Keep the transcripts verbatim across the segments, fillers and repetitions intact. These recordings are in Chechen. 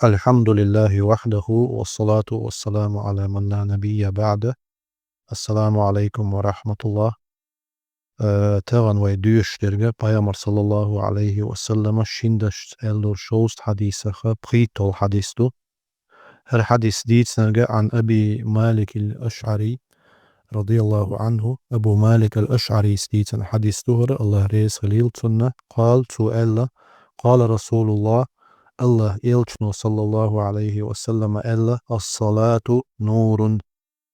الحمد لله وحده والصلاة والسلام على من لا نبي بعده. السلام عليكم ورحمة الله. Э, тахана вай доьшуш дерг Пайхамара, саллаллаху Ӏалайхи ва саллама, шин дашца аьлла долчу шовзткъа хьадисах пхийтталгӀа хьадис ду. ХӀара хьадис дийцинарг عن أبي مالك الأشعري رضي الله عنه. Абу Малик ал-АшӀарис дийцина хьадис ду хӀара, АллахӀ реза хуьлийла цунна. قال, цо аьлла: قال رسول الله, АллахӀан элчано, саллаллаху Ӏалайхи ва саллама, аьлла: الصلاة نور,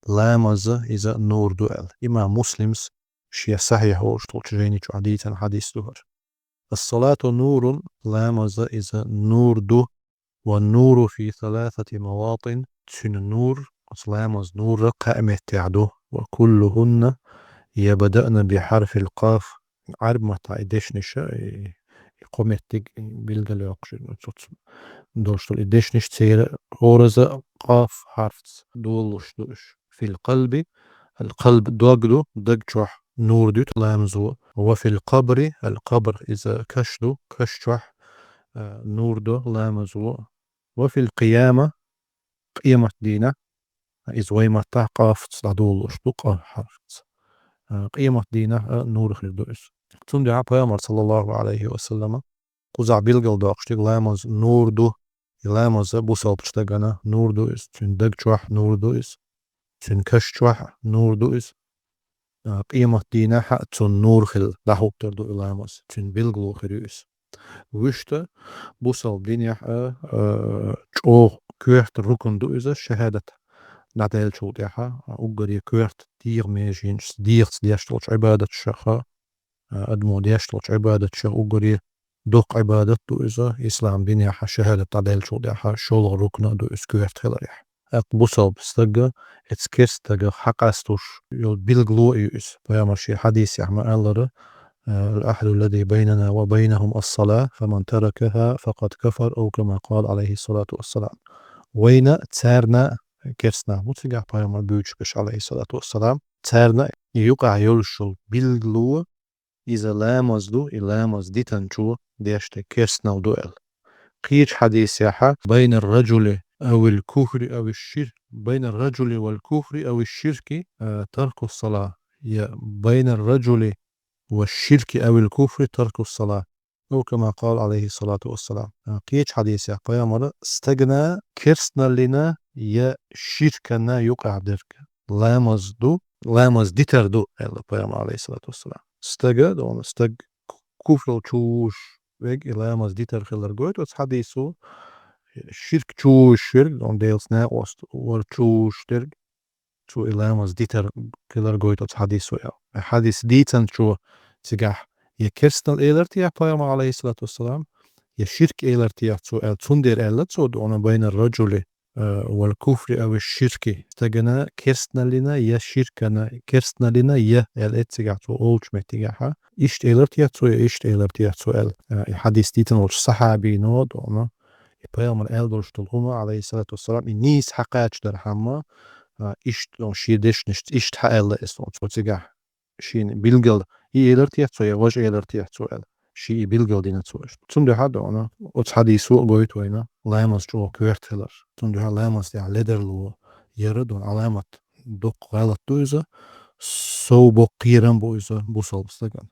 ламаз иза нур ду аьлла. Имам Муслима шен Сахьихь олуш долчу жайни чохь дийцина хьадис ду хӀара. الصلاة نور, ламаз иза нур ду, والنور في ثلاثة مواطن, цуьнан нур, оцу ламазан нур кхаа меттехь ду, وكلهن يبدأن بحرف القاف. Ӏаьрбийн маттахь и дешнаш, и, и кхо меттиг билгалйоккхуш, оцу долуш долу и дешнаш, церан хӀораза къаф хьарфца долалуш ду уьш. في القلب, ал-къалб дог ду, даг чохь нур дуьту ламазо. وفي القبر, ал-къабр иза каш ду, каш чохь, а, нур до ламазо. وفي القيامة, къематдийнахь, иза вайн маттахь къафца дӀадолалуш ду, къа хьарфца. А, къематдийнахь а нур хир ду иза. Цундела Пайхамара, саллаллаху Ӏалайхи ва саллама, кхузахь билгалдоккхуш дерг ламаз нур ду, и ламаз бусалба стагана нур ду иза, цуьнан даг чохь нур ду иза, цуьнан каш чохь нур ду иза. А, къематдийнахь а цунна нур хилла дӀахӀуттур ду и ламаз, цуьнан билгало хир ю иза. Вуьшта бусалба динехь а, а, чӀогӀа коьрта рукн ду иза, шахӀадат дӀадаьллачул тӀаьхьа, а, уггаре коьрта дегӀан меженаш, дегӀаца деш долчу Ӏибадаташах а, адамо деш долчу Ӏибадаташах уггаре доккха Ӏибадат ду иза, ислам динехь шахӀадат дӀадаьллачул тӀаьхьа шолгӀа рукн а ду иза коьрта хиларехь. ТӀаккха бусалба стага, оцу керста стагах хьакъастуш йолу билгало а ю иза. Пайхамара шен хьадисехь ма-аллара: العهد الذي بيننا وبينهم الصلاة فمن تركها فقد كفر, أو كما قال عليه الصلاة والسلام. Вайна царна, керста нах бу цигахь Пайхамар буьйцуш берш, Ӏалайхиссалату вассалам, царна и юкъахь йолуш йолу билгало, иза ламаз ду, и ламаз дитанчо деш дерг керстанал ду аьлла. Кхечу хьадисехь: بين الرجل أو الكفر أو الشرك, بين الرجل والكفر أو الشرك, а, ترك الصلاة, я بين الرجل والشرك أو الكفر ترك الصلاة, أو كما قال عليه الصلاة والسلام. А, кхечу хьадисехь Пайхамара: стагана керстаналлина я ширкана юкъахь дерг ламаз ду, ламаз дитар ду, аьлла Пайхамара, Ӏалайхиссалату вассалам. Стага, дона, стаг куфрал чу вуьш верг и ламаз дитар хилар гойту оцу хьадисо, ширк чу вуьш верг, дона, Делаца накъост вар чу вуьш дерг, цо и ламаз дитар хилар гойту оцу хьадисо аьлла. Хьадис дийцанчо цигахь я керстанал элар техьа Пайхамара, Ӏалайхиссалату вассалам, я ширк элар техьа цо аьлла. Цундела аьлла цо, дона, بين الرجل, а, والكفر أو الشرك. Стагана керстаналлина я ширкана, керстаналлина я аьлла эццигахь цо олучу меттигехь. Иштта элар техьа цо я иштта элар техьа цо аьлла. А, и хьадис дийцина волчу сахьабино, дона, и Пайхамара аьлла долуш долу хӀума, Ӏалайхиссалату вассалам, и нийса хьакхачадархьама, а, иштта, дона, шен дешнашца иштта хьааьлла иза, дона, цо цигахь шена билгал и элар техьа цо я важа элар техьа цо аьлла. Шен и билгал дина цо иштта. Цундела, дона, оцу хьадисо а гойту вайна ламаз чӀогӀа коьрта хилар. Цундела ламаз тӀехь ледарло яра, дона, Ӏаламат, доккха гӀалат ду иза, сов боккха кхерам бу иза бусалба стагана.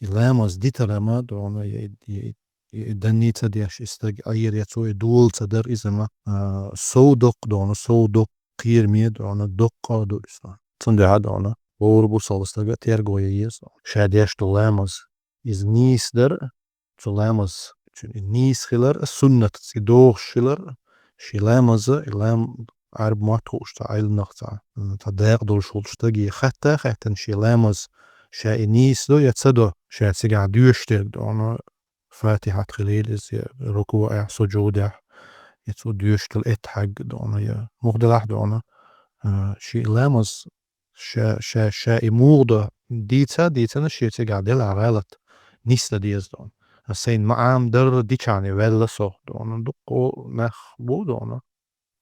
И ламаз дитарама, дона, я, я, и, и данни ца деш и стаг Ӏийра, я цо и дола ца дар иза ма, а, сов доккха, дона, сов доккха кхераме, дона, доккха а ду иза. Цундела, дона, хӀора бусалба стага терго ян еза, ша деш долу ламаз, иза нийса дар, цу ламаз, цуьнан и нийса хилар, суннатца и догӀуш хилар, шен ламаза, и лам-, Ӏаьрба мотт хууш цхьа Ӏилманах цхьа, м, цхьа дакъа долуш волчу стаге хатта а хаьттина, шен ламаз ша и нийса до я ца до, ша цигахь доьшуш дерг, дона, Фатихьат хилийла иза, я рукуӀехь, сужудехь, я цо доьшуш долу эттахьагг, дона, я муха делахь, дона, а, шен ламаз ша, ша, ша и муха до дийца а дийцина, шен цигахь делахь гӀалат нисдан деза, дона. Сайн ма-Ӏамадарра дичахьана ваьлла со, дона, дуккха нах бу, дона,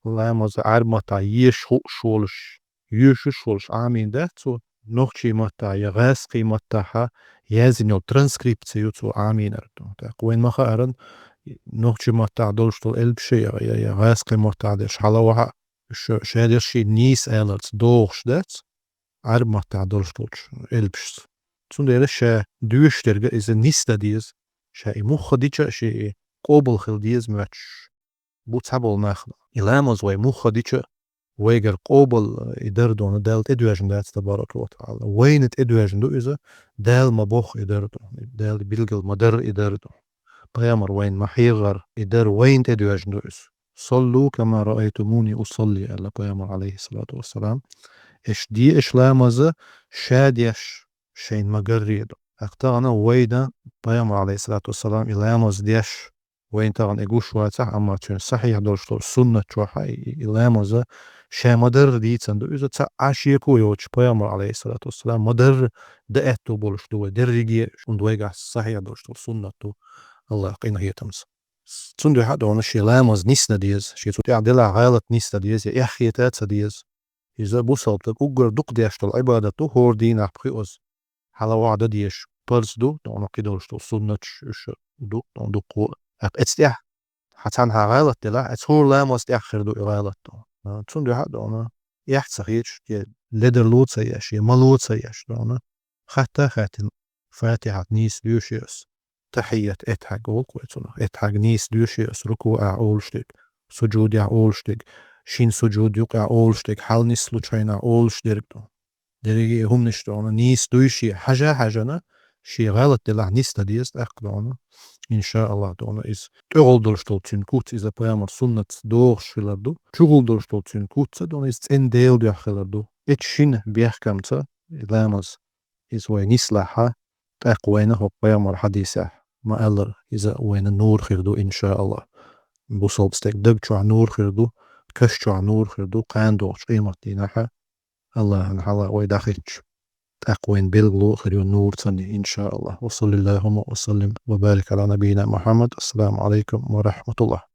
ламаз Ӏаьрба маттахь езаш хууш волуш, йоьшуш волуш Ӏамийна дац цо, нохчийн маттахь я гӀазкхийн маттахь яздина йолу транскрипци ю цо Ӏамийнарг, дона. ТӀаккха вайна ма-хаъара, нохчийн маттахь долуш долу элпаш я, я, я гӀазкхийн маттахь дерш хьала вахьа, ш-, шадерш ший нийса аларца догӀуш дац, Ӏаьрбийн маттахь долуш долчу элпашца. Цундела ша доьшуш дерг иза нийса дан деза, ша и муха дича а, шен и къобал хила деза моьттуш бу цхьаболу нах. И ламаз вай муха дича а, вайгара къобал и дар ду, Дала тӀедоьжна дац, табарака ва таӀала. Вайна тӀедоьжна ду иза, Дала ма бохху и дар ду, Дала билгал ма дарра и дар ду. Пайхамар вайна ма хьехара и дар, вайна тӀедоьжна ду иза. «Саллу кама раайтумуни усалли», аьлла Пайхамар, алейхиссалату вассалам. Аша де аша ламаза ша деш, шайна ма гарре ду. ТӀаккха тахана вайна Пайхамар, алейхиссалату вассалам, и ламаз деш, вайна тахана и гуш вацахь, амма цуьнан сахьихь долуш долу суннат чохь а и, и ламаза ша ма-дарра дийцина ду иза, цхьа а шеко йоцуш, Пайхамар, алейхиссалату вассалам, ма-дарра дан аьтто болуш ду вай дерриге, хӀунда вайгахь сахьихь долуш долу суннат ду, Аллах къинхетамца. Цундела хьа а дона шен ламаз нийса дан деза, шен цу тӀехь делахь гӀалат нийса дан деза, я эхь хета а ца деза. Иза бусалба стаг уггар дукха деш долу Ӏибадат ду, хӀора дийнахь пхиъаза. Хьала вахьа дан дезаш парз ду, дона кхидолуш долу суннаташ уьш ду, дуккха. ТӀаккха эцу тӀехь хьан цхьанхьа гӀалат делахь, эцу хӀора ламаз тӀехь хир ду и гӀалат дона. Цундела хьа а дона, эхь ца хеташ, я ледарло ца еш, я мало ца еш дона. Хатта а хаьттина, Фатихьат нийса доьший ас. Тахьият, эттахьаг олу-кх вай цунах. Эттахьаг нийса доьший ас, рукуӀехь олуш дерг, сужудехь олуш дерг, шина сужуд юкъехь олуш дерг, хьал нислучу хенахь олуш дерг ду. Дерриге а хӀуманаш дона нийса дуьйший, хьажа-хьажана, шен гӀалат делахь нийса дан деза тӀаккха дона. Иншааллах дона иза. ТӀехула долуш долу цуьнан куц иза пайхамар суннатца догӀуш хилар ду. Чухула долуш долу цуьнан куц а дона иза цӀена Делан дуьхьа хилар ду. Эцу шина бехкамца и ламаз иза вай нислахь, тӀаккха вайна хӀокху пайхамар хьадисехь ма-аллара, иза вайна нур хир ду, иншааллах. Бусалба стеган даг чохь нур хир ду, каш чохь нур хир ду, кхана догӀучу къематдийнахь Аллахьан хьала вай дӀахӀиттича. ТӀаккха вайна билгало хир ю нур царна, иншааллах. Ва саллиллахумма ва саллим ва барик ала набийина Мухаммад. Ассаламу алайкум ва рахматуллах.